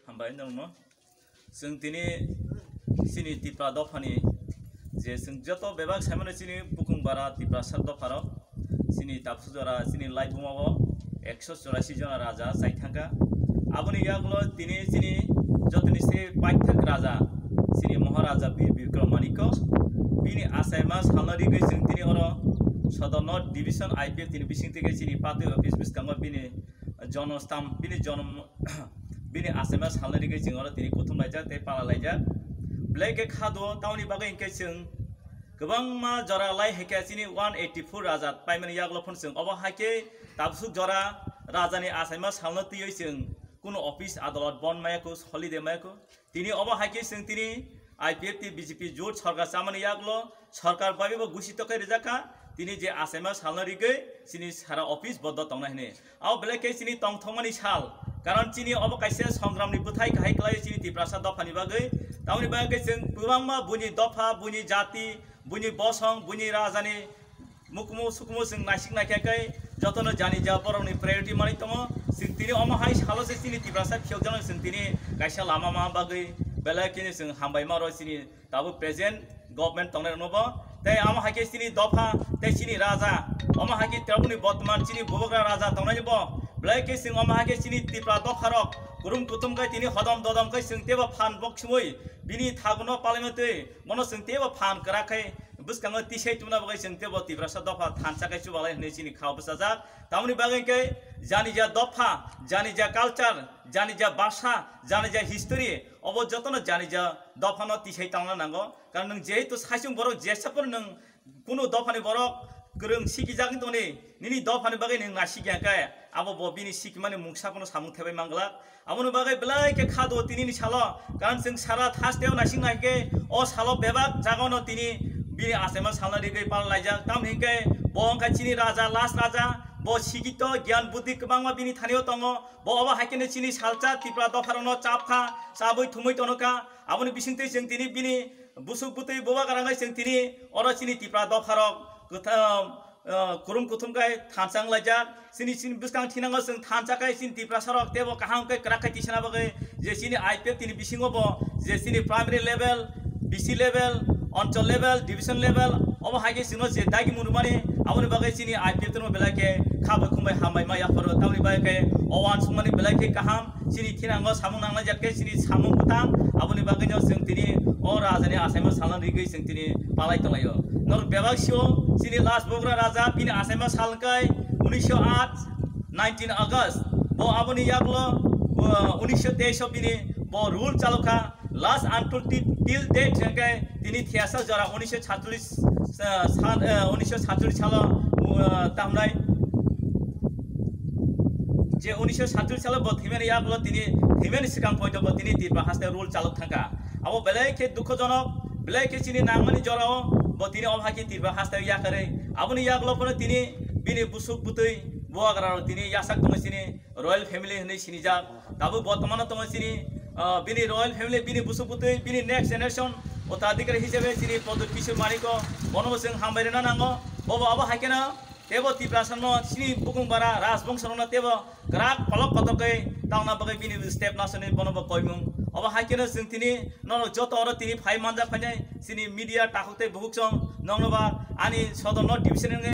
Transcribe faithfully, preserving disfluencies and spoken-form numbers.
Hambai nongno. Chwng tini chini Tipra dophani je chwng joto bebak saimano chini bukung bara Tiprasa dopharo chini tapsu jora chini laibuma o ekso chorasi jona raja chai thangkha. Aboni yagulo tini chini jotoni se paithak raja chini Maharaja Bir Bikram Manikko bini achaima salna rigwi chwng tini oro Sodor North Division I P F tini bising tike chini party office bwskango bini jonostam bini jonom bini achaima salna rigwi chwng oro tini kuthum laijak tei pala laijak. Belai khe kha do tamoni bagwi hinkhe chwng kwbangma jora lai hai khe chini one eighty four raja paimani yagulo phano chwng obo hai khe tabsuk jora rajani achaima salno twiwi chwng kunu office adolot bon maya kho, holiday maya kho. Tini obo hai khe chwng tini I P F T B J P jut sorkar chamani yagulo sorkar bai bo gusi tokai rijak kha, tini je achaima salno rigwi chini sara office bondo tongnai hwnwi. Abo belai khe chini tongthokmani sal, karon chini obo kaisa songramni bwthai kahai kwlai chini Tiprasa dophani bagwi. Tamoni bagwi khe chwng kwbangma buini dopha, buini jati, buini bosong, buini rajani mukumu sukumu chwng naisik naikha khe jotono jani ja borokni priority manwi tongo. Chwng tini omo hai salo se chini Tiprasa phiyokjakno chwng tini kaisa lama ma bagwi belai kheno chwng hambai ma rw chini tabuk present government tongnai rokno bo. Tei omo hai khe chini dopha tei chini raja, omo hai khe tabukni bottoman chini bubagra raja tongnai bo belai khe chwng omo hai khe chini Tipra dopha rok kurum kutum khe tini hodom dodom khe chwng teibo phan bok sumui bini thaguno palaima twi bono chwng teibo phan kwrak khe bwskango tisai tubuna bagwi chwng teibo Tiprasa dopha thansa khe chubalai hwnwi chini khao bwchajak. Tamoni bagwi khe janija dopha, janija culture, janija bhasha, janija history, obo jotono janija dophano tisai tangna nango. Karon nwng jehetu saichung borok jesa phano nwng kunu dophani borok kwrwng sikijak wng tongni, nini dophani bagwi nwng naisik ya khe abo bo bini sikimani mungsa phano samung thebai manglak. Aboni bagwi belai khe kha do tinini salo, karon chwng sara thasteo naising nai khe o salo bebak jagano tini bini achaima salna rigwi pal laijak. Tamoni hinkhe bo wngkha chini raja, last raja, bo sikito, giyan buddhi kwbangma bini thanio tongo. Bo obo hai kheno chini salsa Tipra dopharokno chap kha, chabwi thumwi tono kha. Aboni bisingtwi chwng tini bini busuk bwtwi bubagra wngwi chwng tini oro chini Tipra dopharok kwtham, ah, kurum kuthum khe thansa wng laijak. Chini, chini bwskang thinango chwng thansa khe chini Tiprasa rok teibo kaham khe kwrak khe tisana bagwi je chini I P F tini bisingo bo je chini primary level, B C level, onchol level, division level, obo hai khe chwngno je dagi munumani, aboni bagwi chini I P F tini belai khe kha bai khum bai hambai ma yapharo. Tamoni bagwi khe o uansukmani belai khe kaham. Chini thinango samung nangnai jak khe chini samung bwtang, aboni bagwino chwng tini o rajani achaima salno rigwi chwng tini palai tonglaio. Norok bebak sio chini last bubagra raja bini achaima sal kai unisho aat, nineteen August. Bo aboni yagulo, uh, unisho teis o bini bo rule chalokha. Last until ti-, till date hwnkhe tini thiyasa jora unisho satcholish, uh, san, uh, unisho satcholish salo, uh, tamnai je unisho satcholish salo bo thwimani yagulo tini thwimani swkang poito bo tini Tipra haste rule chalok thangkha. Abo belai khe dukhojonok, belai khe chini nangmani jorao bo tini omo hai khe Tipra haste yakarwi. Aboni yagulo phano tini bini busuk bwtwi bubagra rok tini yasak tongo chini royal family hwnwi sinijak. Tabuk bortomano tongo chini, ah, bini royal family, bini busuk bwtwi, bini next generation uttaraadhikari hisabe chini Pradyut Kishore Manikko, bono bo chwng hambai rwna nango. Bobo abo hai kheno teibo Tiprasano chini bukung bara rajbongsorokno teibo kwrak kolok kotorkhe tangna bagwi bini step nasoni bono bo koimung. Obo hai kheno chwng tini norok joto oro tini phai manjak phainai chini media takhuk tei bukhuk song nokno ba ani Sodor North Division ni